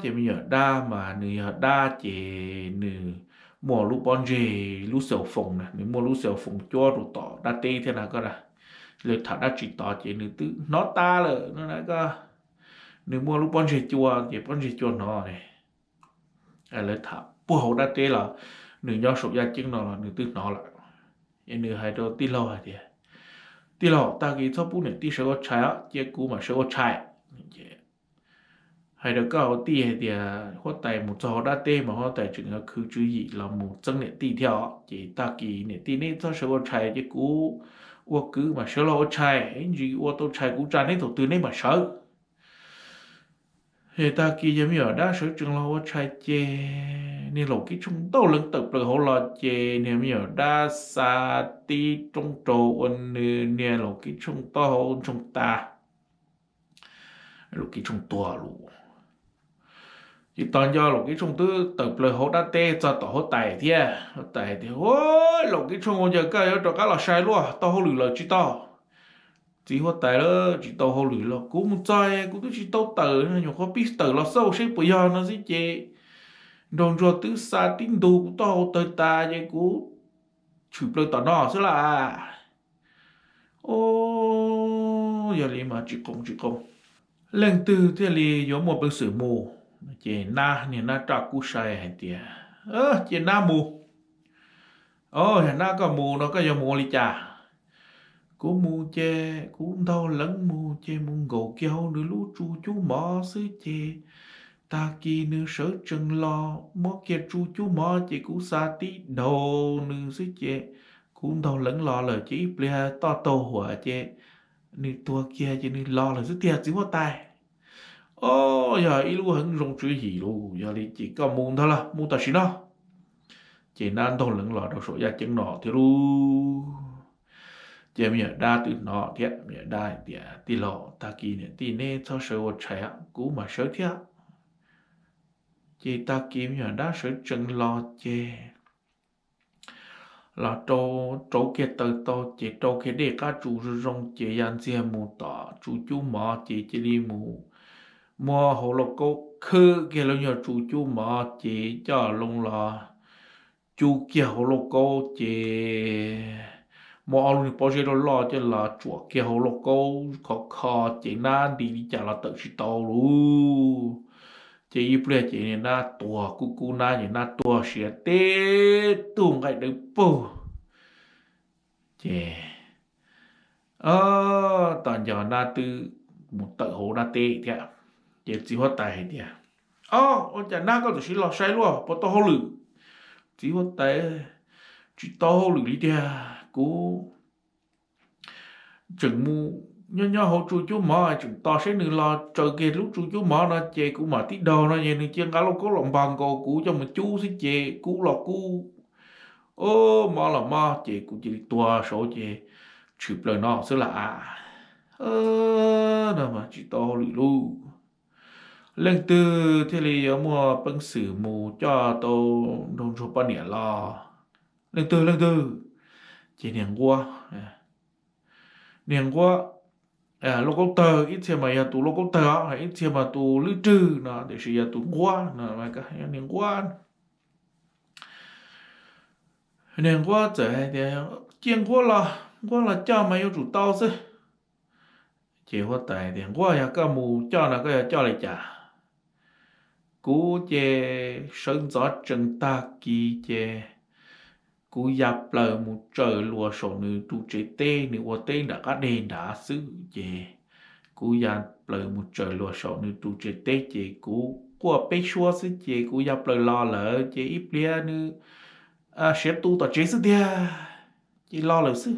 Ces me nyuam dab mas nws yog dab ces nws muaj lub pob ntseg, lub xyoo foos na, nws muaj lub xyoo foos cuab rau tom dab teb thiab na koj. Lawv tham dab tsi tod ces nws twb hnov tas lawm no na koj. Nws muaj lub pob ntseg cua ces pob ntseg cua hnov ne. Lawv tham puag hauv dab teb los nws nyob saum yaj ceeb no los nws twb hnov lawm. Es nws hais rau tij laug hais tias, tij laug, tag kis txhob pub niam tij sawv ua tshais os, cia kuv mam sawv ua tshais. Hais rau koj hauv tij hais tias huab tais mus txog hauv dab teb mas huab tais tseem yuav khwv tswv yim los mus txeeb niam tij thiab os. Ces tag kis niam tij neb txhob sawv ua tshais, cia kuv ua kwv mam sawv los ua tshais, ib ntsis ua tau tshais kuv tsa neb thaum twg neb mam sawv. Ces tag kis yog me nyuam dab sawv tsees los ua tshais ces niag laum kib tshooj ntaug leev tawm plaws hauv los ces niag me nyuam dab xa tib roob rau ua nws niag laum kib tshooj taub hau ntsoog tas, laum kib tshooj tuag lauj. Ces tos nco laum kib tshooj twb tawm plaws hauv dab teb txog tom huab tais thiab. Huab tais tias, Ua, laum kib tshooj, ua cas koj yuav rov qab los sai luaj, tau hauj lwm lawm tsis tau? Txiv huab tais, Tsis tau hauj lwm los kuv mus txog kuv twb tsis tau tawm, nyuam qhuav pib tawm los xauj seb puas yog no xwb ces nraug ntsuag twb xa tib ntug kuv taub hau tawg tas ces kuv tshwm plaws tom no xwb las. Ua, yog li mas tsis qoos tsis qoos, leej twg thiaj li yuav muaj peev xwm mus? Ces nab, niag nab raj kub sai hais tias, Cia nab mus. Os, yog nab koj mus no koj yuav mus ua li cas? Kuv mus ces kuv ntaug leev mus ces mus nkaum kiag hauv nws lub tsu cub mov xwb ces tag kis nws sawv tsees los muab kiag tsu cub mov ces kuv xa tib daug nws xwb ces kuv ntaug leev los lawm ces ib pliag toj taug huam ces nws tuag kiag ces nws los lawm xwb tiag txiv huab tais. Os, yog ib lub heev zoo tswv yim lauj, yog li ces koj mus ntag los mus tam sim no. Ces nab ntaug leev los rau saum yaj ceeb no thiab lauj. Ces me nyuam dab twb hnov thiab, me nyuam dab hais tias, Tij laug, tag kis niam tij neb txhob sawv ua tshais, kuv mam sawv thiab. Ces tag kis me nyuam dab sawv tsees los ces los rau, rauv kiag taws tau ces rau kiag dej qab tsu zoo zoo ces ya ntxiag mus tom tsu cub mov ces cia li mus muab hauv lauj kaub khwb kiag lub nyuag tsu cub mov ces coj loo los cub kiag hauv lauj kaub ces muab ob lub niag pob zeb loj loj coj los tsuam kiag hauv lauj kaub khov kho ces nab nti li cas los tawm tsis tau lauj. Ces ib pliag ces nab tuag kub kub nab ces nab tuag siav tib tug nqaij dawb paug. Ces tos nco nab twb mus tawm hauv dab teb thiab. Ces txiv huab tais hais tias, Os, ua cas nab koj tam sim los sai luaj, puas tau hauj lwm? Txiv huab tais, Tsis tau hauj lwm li tiag, kuv tseem mus nyob nyob hauv tsu cub mov tseem tos seb nws los tsaws kiag lub tsu cub mov no ces kuv mam tib daug no ces nws cia nqa lauj kaub los npog nkaus kuv coj mus cub xwb ces kuv los kuv, o, mob los mob ces kuv cia li tuag saud ces tshwm plaws no xwb las as. No mas tsis tau hauj lwm lauj. Leej twg thiaj li yuav muaj peev xwm mus coj tau nraug ntsuag poj niam los? Leej twg, leej twg? Ces niag nquab, niag nquab, lauj kaub tawg, ib txhia mas yog tus lauj kaub tawg os, ib txhia mas tus lwb rwg no, tiam sis yog tus nquab no, niag nquab. Niag nquab txawm hais tias, Cia nquab los, nquab los coj mas yuav tsum tau xwb. Ces huab tais tias, Nquab, yog koj mus coj no koj yuav coj li cas? Kuv ces sawv ntxov tsees tag kis ces kuv ya plaws mus tsaws luas saum nws ru tsev teb, nws ua teb nram qab deg nrad xwb ces kuv ya plaws mus tsaws luas saum nws ru tsev teb ces kuv quaj peb suab xwb ces kuv ya plaws los lawm ces ib pliag nws siav tu tom tsev xwb tiag ces los lawm xwb.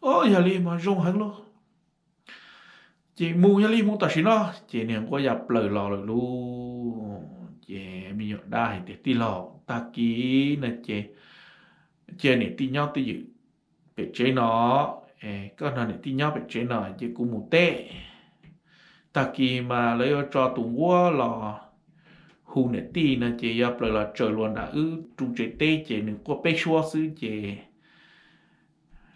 O, yog li mas zoo heev lauj. Ces mus, yog li mus tam sim no. Ces niag nquab ya plaws los lawm lauj. Ces me nyuam dab hais tias, Tij laug, tag kis no ces cia niam tij nyob twj ywm pem tsev no, koj nrog niam tij nyob pem tsev no ces kuv mus teb. Tag kis mas lawv yuav tso tus nquab los hu niam tij no ces ya plaws los tsaws luas nram wb ru tsev teb ces nws quaj peb suab xwb ces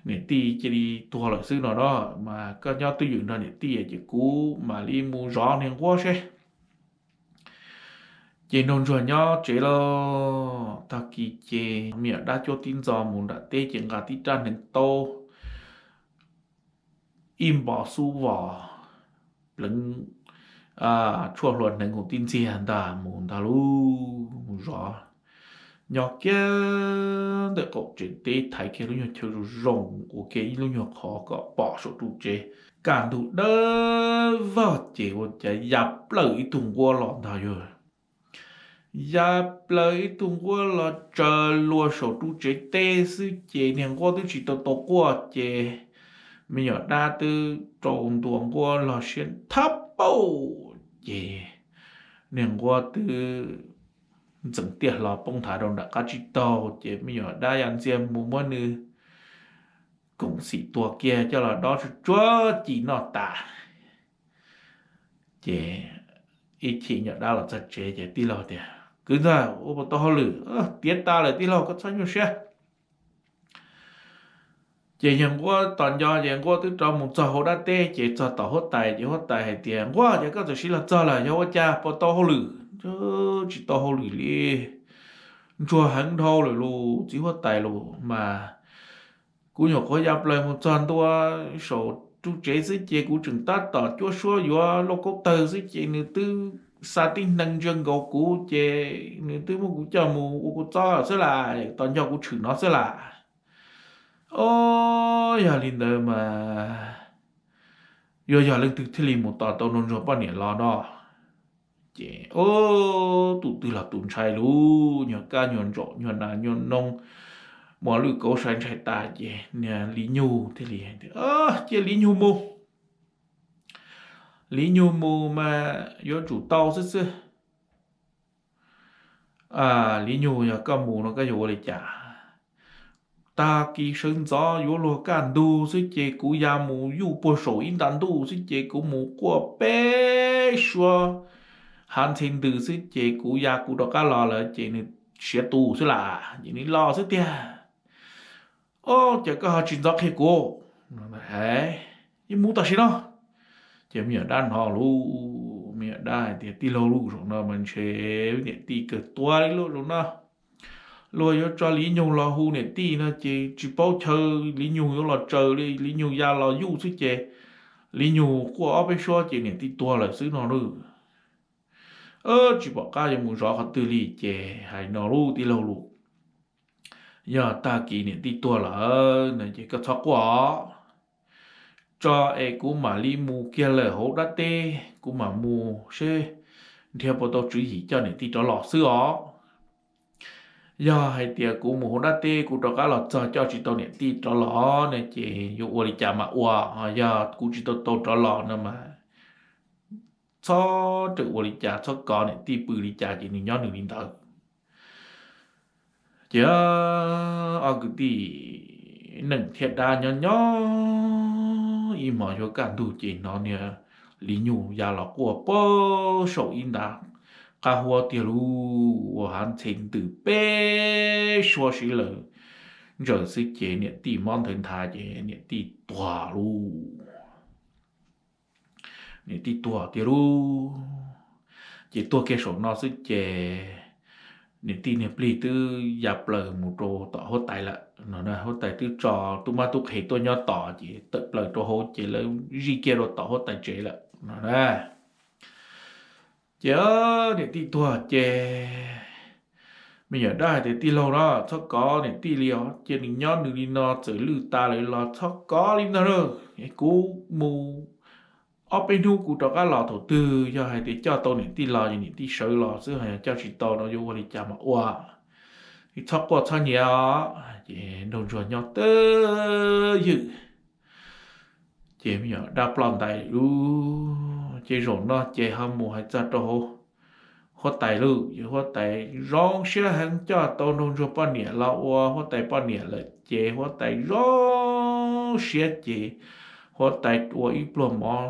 niam tij cia li tuag lawm xwb no na. Mas koj nyob twj ywm nrog niam tij ces kuv mam li mus zov niag nquab seb. Ces nraug ntsuag nyob tsev lauj. Tag kis ces me nyuam dab cuab tib ntxo mus nram teb ces nqa tib rab hneev taub, ib npo xub vos, pleev tshuaj hlua hneev mus tib ntxiag ntag mus ntag lauj, mus zov. Nyob kiag ntawm qaum tsev teb thaiv kiag lub nyuag chaw zoo zoo ua kiag ib lub nyuag qhov kom pom saum ru tsev. Kaj ntug dawb vog ces ua cas ya plaws ib tug nquab los ntag yog. Ya plaws ib tug nquab los tsaws luas saum ru tsev teb xwb ces niag nquab twb tsis tau tau quaj ces me nyuam dab twb rau ntua nquab los siab thab pauj ces niag nquab twb ntxeev tiaj hlo poob nthav rau nram qab tsib taug ces me nyuam dab ya ntxiag mus muab nws koom xim tua kiag coj los dob tsuag tsuag ci noj tas. Ces ib chim nyuam dab los txog tsev ces tij laug tias, Kwv ntxawg, ua puas tau hauj lwm? Tiav tas lawm tij laug, koj txhob nyuaj siab. Ces yawg nquab tos nco ces nquab twb rov mus txog hauv dab teb ces txog tom huab tais ces huab tais hais tias, Nquab, ces koj txawm siv los txog lawm, yog ua cas puas tau hauj lwm? Tsis tau hauj lwm li, ntsuag heev dhau lawm lauj txiv huab tais lauj mas. Kuv nyuam qhuav ya plaws mus txog ntua saum ru tsev xwb ces kuv tseem tab tom cuab suab yuav lauj kaub tawg xwb ces nws twb xa tib hneev ntsia nkaus kuv ces nws twb muab kuv coj mus ua kuv txob xwb las, tos nco kuv tshwm no xwb las. Ob, yog li ntawd mas yuav yog leej twg thiaj li mus tos tau nraug ntsuag poj niam los no? Ces ob, tus twg los tus ntshai lauj, nyuag kab nyuag ntsaum nyuag nas nyuag noog, muaj lwj kauv sai ntshai tas ces niag Li Nyug thiaj li tias, Cia Li Nyug mus. Li Nyug mus mas yuav tsum tau xwb xwb. Li Nyug, yog koj mus no koj yuav ua li cas? Tag kis sawv ntxov yuav luag kaj ntug xwb ces kuv ya mus yuj puag saum ib nta ntuj xwb ces kuv mus quaj peb suab hav ntxhe ntws xwb ces kuv ya kuv rov qab los lawm ces nws siav tus xwb las ces nws los xwb tiag. Ob, ces koj ho tsis ntxov qhia kuv, yeej mus tam sim no. Ces me nyuam dab hnov lauj, me nyuam dab hais tias, Tij laug lauj, zaum no mas ntshe niam tij kawg tuag li lauj, zaum no luag yuav tso Li Nyug los hu niam tij no ces tsis paub chaw Li Nyug yuav los tsaws li, Li Nyug ya los yuj xwb ces Li Nyug quaj ob peb suab ces niam tij tuag lawm xwb no lauj. Tsis pom qab yuav mus zov qhov twg li ces hais no lauj, Tij laug lauj, yog tag kis niam tij tuag lawm no ces koj txhob quaj os, tso es kuv mam li mus kiag lawm hauv dab teb, kuv mam mus seb nrhiav puas tau tswv yim coj niam tij rov los xwb os. Yog hais tias kuv mus hauv dab teb kuv rov qab los txog coj tsis tau niam tij rov los no ces yuav ua li cas mam ua, yog kuv tsis tau tau rov los no mas txhob rawm ua li cas, txhob kov niam tij pw li cas ces nws nyob nws li ntawd. Ces ob kwv tij neej thiab dab nyob nyob ib hmos yuav kaj ntug ces hnov niag Li Nyug ya los quaj puag saum ib nta qab huab tiag lauj, ua hav ntxhe ntws peb suab siv lawm ntsaws xwb ces niam tij mob nthawv nthav ces niam tij tuag lauj. Niam tij tuag tiag lauj. Ces tuag kiag saum no xwb ces niam tij niag plig twb ya plaws mus rau tom huab tais lawm no na. Huab tais twb tso tub mab tub qhe tuaj nyob tos ces tawm plaws rau hauv ces lawv zij kiag rau tom huab tais tsev lawm no na. Ces niam tij tuag ces me nyuam dab hais tias, Tij laug no txhob kov niam tij li os, cia nws nyob nws li no, txawm lwj tas lawm los txhob kov li ntag lauj. Kuv mus ob peb hnub kuv rov qab los, thaum twg yog hais tias coj tau niam tij los ces niam tij sawv los xwb, yog coj tsis tau no yuav ua li cas mas ua. Txhob quaj txhob nyiav os. Ces nraug ntsuag nyob twj ywm, ces me nyuam dab ploj ntais lawm. Ces zaum no ces ho mus hais txog rau huab tais lauj, ces huab tais zoo siab heev coj tau nraug ntsuag poj niam los ua huab tais poj niam lawm ces huab tais zoo siab ces huab tais ua ib pluag mov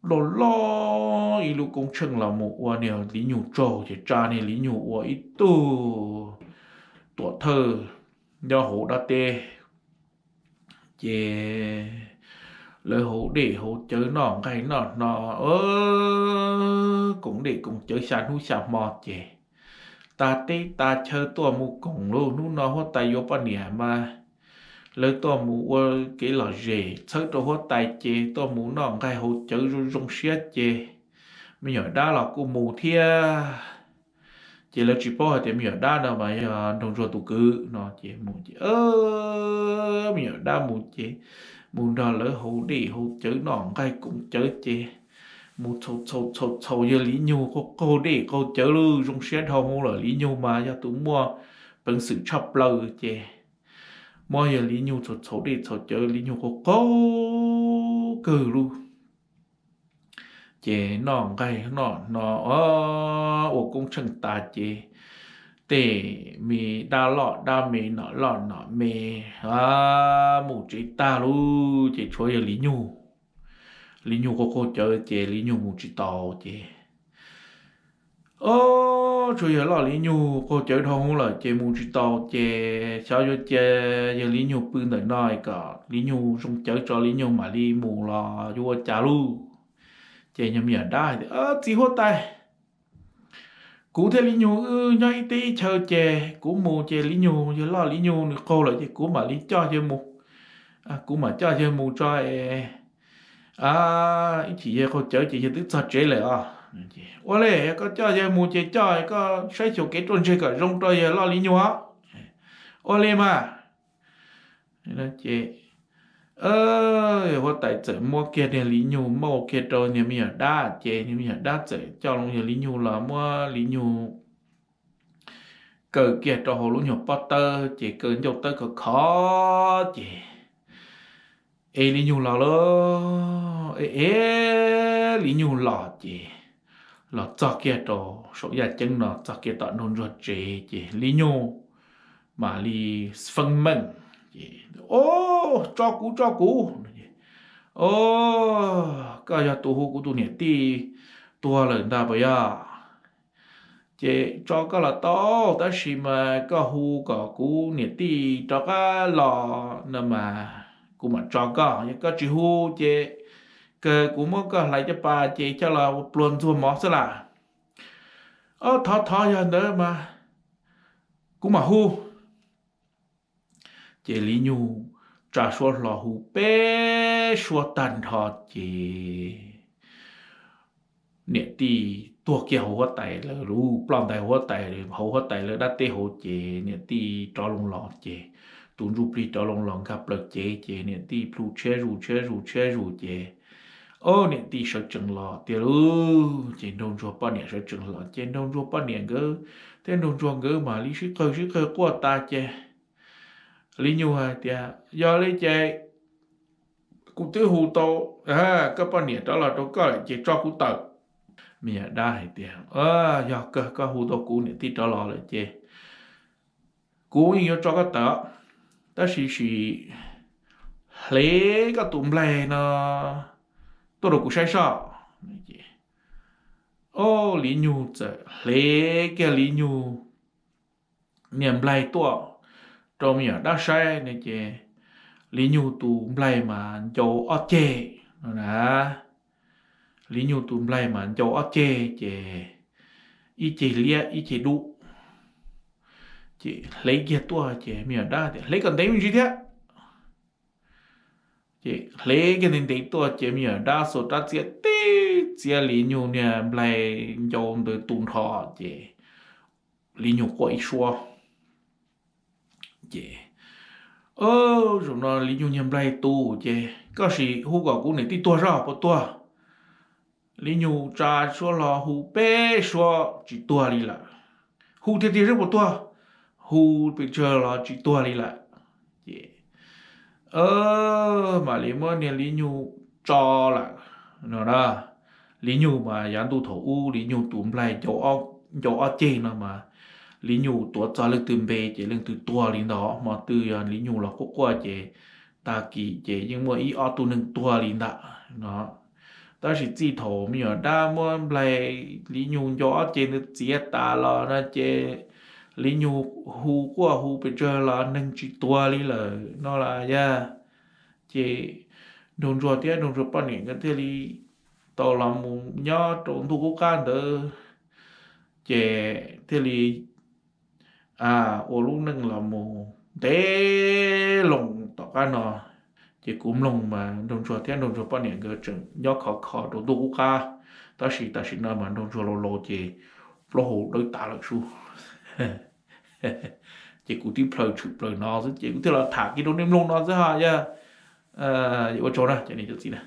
loj loj ib lub koob tsheej los mus ua niag Li Nyug tsaug ces tsa niag Li Nyug ua ib tug tuam thawj nyob hauv dab teb. Ces lawv haus dej haus cawv noj nqaij noj hno, koom dej koom cawv xya hnub xya hmo ces tag teb tag chaw tuaj mus koom lauj. Hnub no huab tais yuav poj niam mas lawv tuaj mus ua kev lom zem txhawb rau huab tais ces tuaj mus noj nqaij haus cawv zoo zoo siab ces me nyuam dab los kuj mus thiab. Ces lawv tsis paub hais tias me nyuam dab no mas yog Nraug Ntsuag tus kwv no ces mus ces me nyuam dab mus ces mus nrog lawv haus dej haus cawv noj nqaij koom cawv ces mus txhaus txhaus txhaus txhaus yawg Li Nyug qaug qaug dej qaug cawv lauj. Zoo siab dhau hwv lawm, Li Nyug mas yog tus muaj peev xwm tshaj plaws ces muab yawg Li Nyug txhaus txhaus dej txhaus cawv, Li Nyug qaug qaug kawg lauj. Ces noj nqaij noj hno ua koob tsheej tas ces tej me dab loj dab me nom loj nom me mus tsev tag lauj. Ces tshuav yawg Li Nyug, Li Nyug qaug qaug cawv ces Li Nyug mus tsis tau ces o, tshuav yawg loj Li Nyug qaug cawv dhau hwv lawm ces mus tsis tau ces xyov yuav cia yawg Li Nyug pw ntawm no kom Li Nyug zoo cawv tso Li Nyug mam li mus los yuav ua cas lauj. Ces yawg me nyuam dab hais tias, Txiv huab tais, kuv thiab Li Nyug wb nyob ib teb ib chaw ces kuv mus ces Li Nyug, yawg loj Li Nyug nws qaug lawm ces kuv mam li coj yawg mus, kuv mam coj yawg mus tso es ib chim yawg qaug cawv ces yawg twb txog tsev lawm os. Ua li koj coj yawg mus ces coj koj saib xyuas kev ruaj ntseg kom zoo rau yawg loj Li Nyug os. Ua li mas. Ces huab tais txawm muab kiag niag Li Nyug mauj kiag rau niag me nyuam dab ces niag me nyuam dab txawm coj loo yawg Li Nyug los muab Li Nyug kaw kiag rau hauv lub nyuag pob tawb ces kaw ncauj tawb khov khov ces ev Li Nyug los lauj. Ev ev Li Nyug los ces los txog kiag rau saum yaj ceeb no txog kiag tom Nraug Ntsuag tsev ces Li Nyug mam li feeb meej ces, O, tso kuv tso kuv. O, koj yog tus hu kuv tus niam tij tuag lawm ntag puas yog? Ces tso koj los tau, tab sis mas koj hu kom kuv niam tij rov qab los no mas kuv mam tso koj. Yog koj tsis hu ces kawg kuv muab koj hlais caj pas ces coj los ua pluag ntxuag mov xwb las. O, thov thov yog ntawd mas kuv mam hu. Ces Li Nyug tsa suab hlo hu peb suab tag nrho ces niam tij tuag kiag hauv huab tais lawv lub ploj ntais, huab tais hauv huab tais lawv dab teb hauv ces niam tij rov loo los ces tus ntsuj plig rov loo los nkag plaws cev ces niam tij plhu tshiab zus tshiab zus tshiab zus ces, O, niam tij sawv tsees los tiag lauj. Ces Nraug Ntsuag poj niam sawv tsees los ces Nraug Ntsuag poj niam nkawd thiab Nraug Ntsuag nkawd mam li sib qawg sib qawg quaj tas ces Li Nyug hais tias, Yog li ces kuv twb hu tau koj poj niam rov los rau koj lawm ces tso kuv tawm. Me nyuam dab hais tias, Yog kawg koj hu tau kuv niam tij rov los lawm ces kuv yeej yuav tso koj tawm, tab sis sim hlev koj tus nplaig no tuaj rau kuv saib soj. O, Li Nyug txawm hlev kiag Li Nyug niag nplaig tuaj rau me nyuam dab saib no ces Li Nyug tus nplaig mas ncau ob ceg no na. Li Nyug tus nplaig mas ncau ob ceg ces ib ceg liab ib ceg dub. Ces hlev kiag tuaj ces me nyuam dab tias, Hlev kom ntev me ntsis thiab. Ces hlev kiag ntev ntev tuaj ces me nyuam dab xuas rab txiab tib txiav Li Nyug niag nplaig ncau ntawd tu nrho ces Li Nyug quaj ib suab. Ces, Zaum no Li Nyug niag nplaig tu ces koj sim hu kom kuv niam tij tuag zog puas tuag? Li Nyug tsa suab hlo hu peb suab tsis tuag li lawm. Hu tiag tiag seb puas tuag? Hu pes tsawg los tsis tuag li lawm. Ces mam li muab niag Li Nyug tso lawm no na. Li Nyug mas yav ntuj thaum ub Li Nyug tus nplaig ncau ob ceg no mas Li Nyug tuav txog leej twg npe ces leej twg tuag li ntawd. Hmo twg yog Li Nyug los quaj quaj ces tag kis ces yeej muaj ib ob tug neeg tuag li ntawd no. Tab sis txij thaum me nyuam dab muab nplaig Li Nyug ncau ob ceg ntawd txiav tas los no ces Li Nyug hu quaj hu pes tsawg los neeg tsis tuag li lawm no las yog. Ces Nraug Ntsuag thiab Nraug Ntsuag poj niam nkawd thiaj li tau los mus nyob rau ntuj qub qab ntawd, ces thiaj li ua lub neej los mus ntev loo tom qab no. Ces kuv mloog mas Nraug Ntsuag thiab Nraug Ntsuag poj niam nkawd tseem nyob khov kho rau ntuj qub qab, tab sis tam sim no mas Nraug Ntsuag laus laus ces plaub hau dawb tas lawm sub. Ces kuv tib plhaw tshwm plaws no xwb ces kuv thiaj los tham kiag rau nej mloog no xwb ha. Yog ua tsaug na cov niam cov txiv na.